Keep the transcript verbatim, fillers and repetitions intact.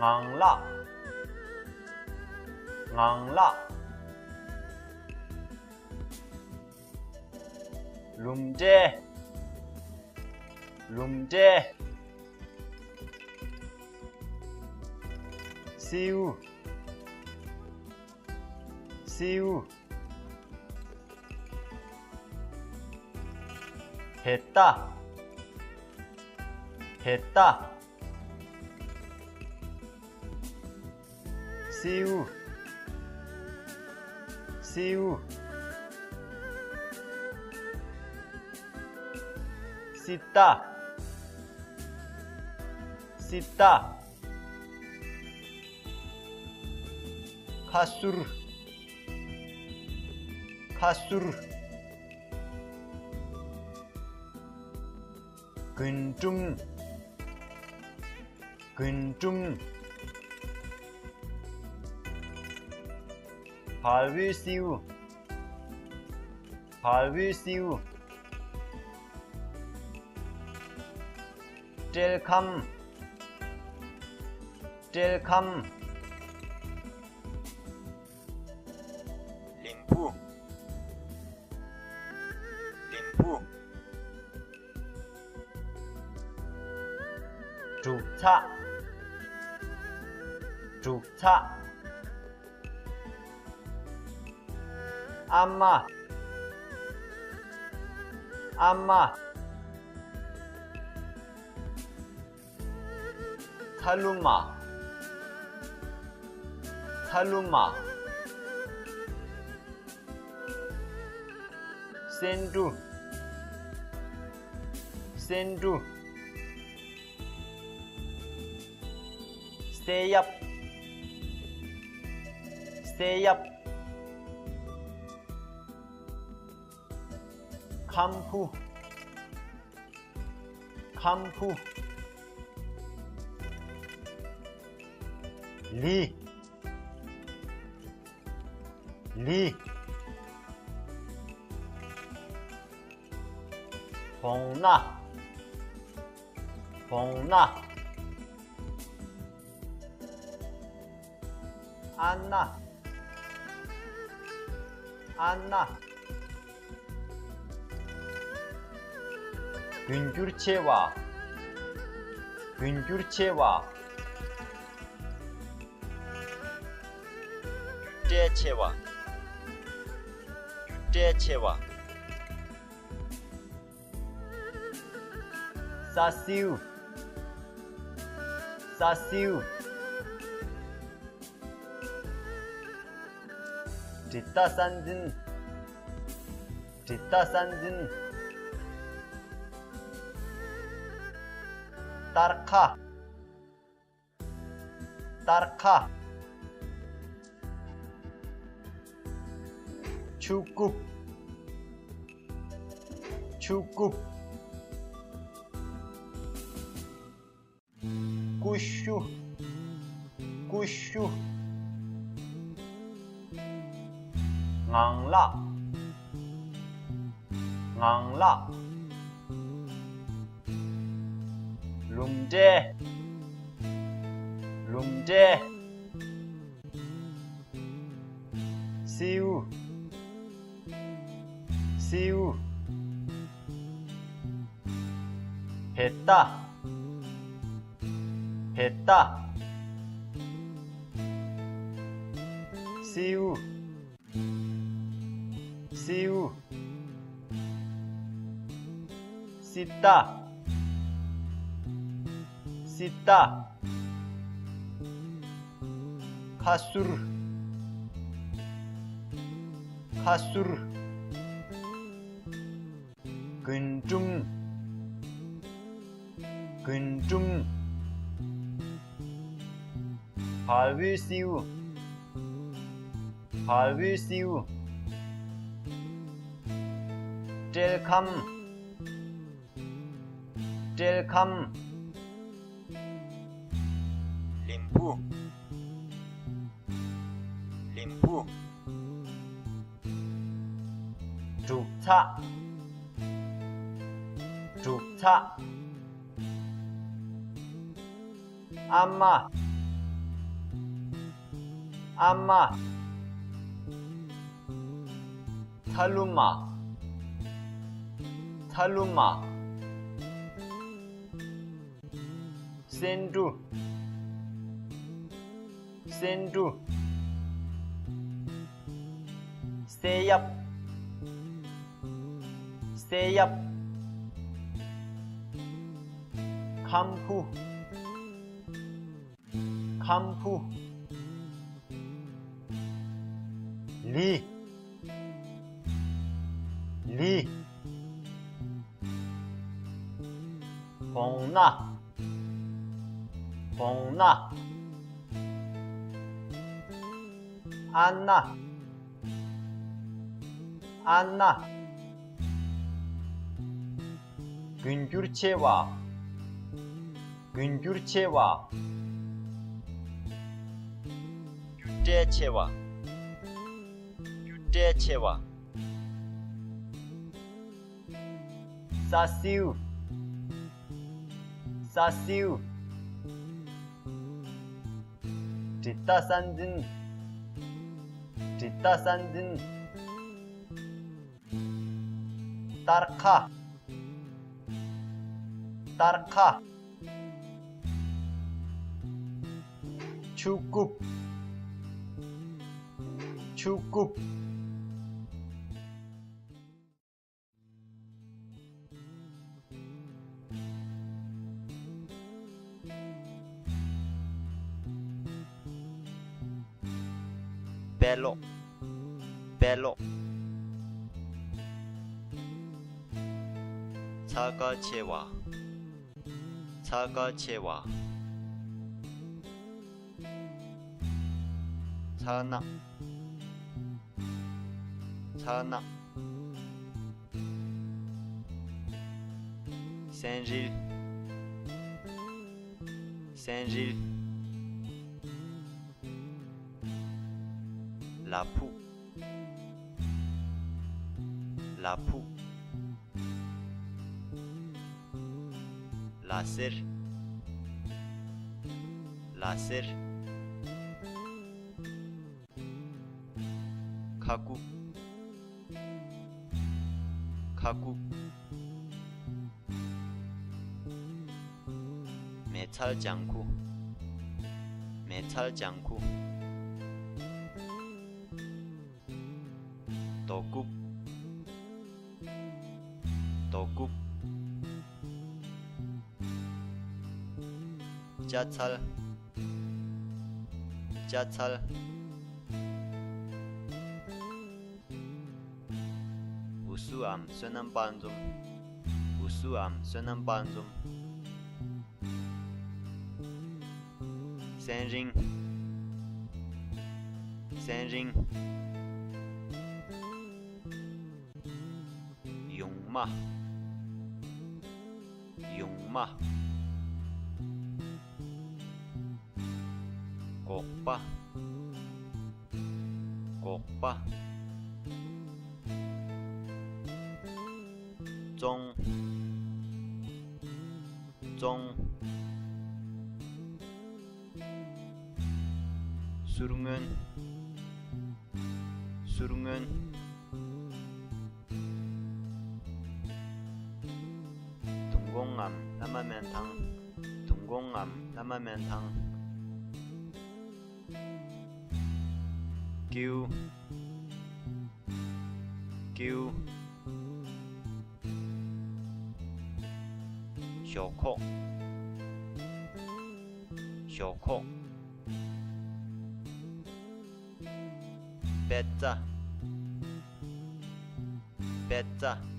ངང་ལག་ངང་ལག་ལུམ་འབྲས། ལུམ་འབྲས། སེའུ། སེའུ། བེ་ཏ། བེ་ཏ། སེའུ། སེའུ། སི་ཏ། སི་ཏ། ཁ་སུར། ཁ་སུར། རྒུན་འབྲུམ། རྒུན་འབྲུམ། བལ་བོའི་སེའུ། བལ་བོའི་སེའུ། བཀྲེས་ཁམ། བཀྲེས་ཁམ། ལིང་བུ། ལིང་བུ། འབྲུག་ཚགས། འབྲུག་ཚགས། ཨ་མ། ཨ་མ། ཚ་ལུ་མ། ཚ་ལུ་མ། སེ་འབྲུ། སེ་འབྲུ། སེ་ཡབ། སེ་ཡབ། ཁམ་བུ། ཁམ་བུ། ལི། ལི། བོང་ན། བོང་ན། ཨ་ན། ཨ་ན། རྒུན་འགྱུར་ཆེ་བ། རྒུན་འགྱུར་ཆེ་བ། སྐྲས་ཆེ་བ། སྐྲས་ཆེ་བ། ས་སེའུ། ས་སེའུ། དྲི་ཏ་ས་འཛིན། དྲི་ཏ་ས་འཛིན། སྟར་ཁ། སྟར་ཁ། ཆུ་རྐུབ། ཆུ་རྐུབ། ཀུ་ཤུ། ཀུ་ཤུ། ངང་ལག་ངང་ལག་ལུམ་འབྲས། ལུམ་འབྲས། སེའུ། སེའུ། བེ་ཏ། བེ་ཏ། སེའུ། སེའུ། སི་ཏ། སི་ཏ། ཁ་སུར། ཁ་སུར། རྒུན་འབྲུམ། རྒུན་འབྲུམ། བལ་བོའི་སེའུ། བལ་བོའི་སེའུ། བཀྲེས་ཁམ། བཀྲེས་ཁམ། ལིང་བུ། ལིང་བུ། འབྲུག་ཚགས། འབྲུག་ཚགས། ཨ་མ། ཨ་མ། ཚ་ལུ་མ། ཚ་ལུ་མ། སེ་འབྲུ། སེ་འབྲུ། སེ་ཡབ། སེ་ཡབ། ཁམ་བུ། ཁམ་བུ། ལི། ལི། བོང་ན། བོང་ན། ཨ་ན། ཨ་ན། རྒྱུན་འགྱུར་ཆེ་བ། རྒྱུན་འགྱུར་ཆེ་བ། རྒྱུ་འབྲས་ཆེ་བ། རྒྱུ་འབྲས་ཆེ་བ། ས་སེའུ། ས་སེའུ། འབྲི་ཏ་ས་འཛིན། འབྲི་ཏ་ས་འཛིན། སྟར་ཁ། སྟར་ཁ། ཆུ་རྐུབ། ཆུ་རྐུབ། དཔེ་ཀློག། དཔེ་ཀློག། ཚ་ག་ཆེ་བ། ཚ་ག་ཆེ་བ། ཚ་ནག། ཚ་ནག། སེན་རིལ། སེན་རིལ། ལ་ཕུག། ལ་ཕུག། ལ་སེར། ལ་སེར། ཁ་ཁུག། ཁ་ཁུག། མེ་ཚལ་ལྗང་ཁུ། མེ་ཚལ་ལྗང་ཁུ། རྡོ་རྐུབ། རྡོ་རྐུབ། ལྕགས་ཚལ། ལྕགས་ཚལ། འུ་སུའམ་བསོད་ནམས་དཔལ་འཛོམས། འུ་སུའམ་བསོད་ནམས་དཔལ་འཛོམས། སེན་རིང་། སེན་རིང་། ཡུང་མ། ཡུང་མ། སྒོག་པ། སྒོག་པ། ཙོང་། ཙོང་། གསུར་སྔོན། གསུར་སྔོན། དུང་སྒོང་ངམ་བླ་མ་སྨན་ཐང་། དུང་སྒོང་ངམ་བླ་མ་སྨན་ཐང་། ཀེའུ། ཀེའུ། ཞོག་ཁོག། ཞོག་ཁོག། པད་ཚལ། པད་ཚལ།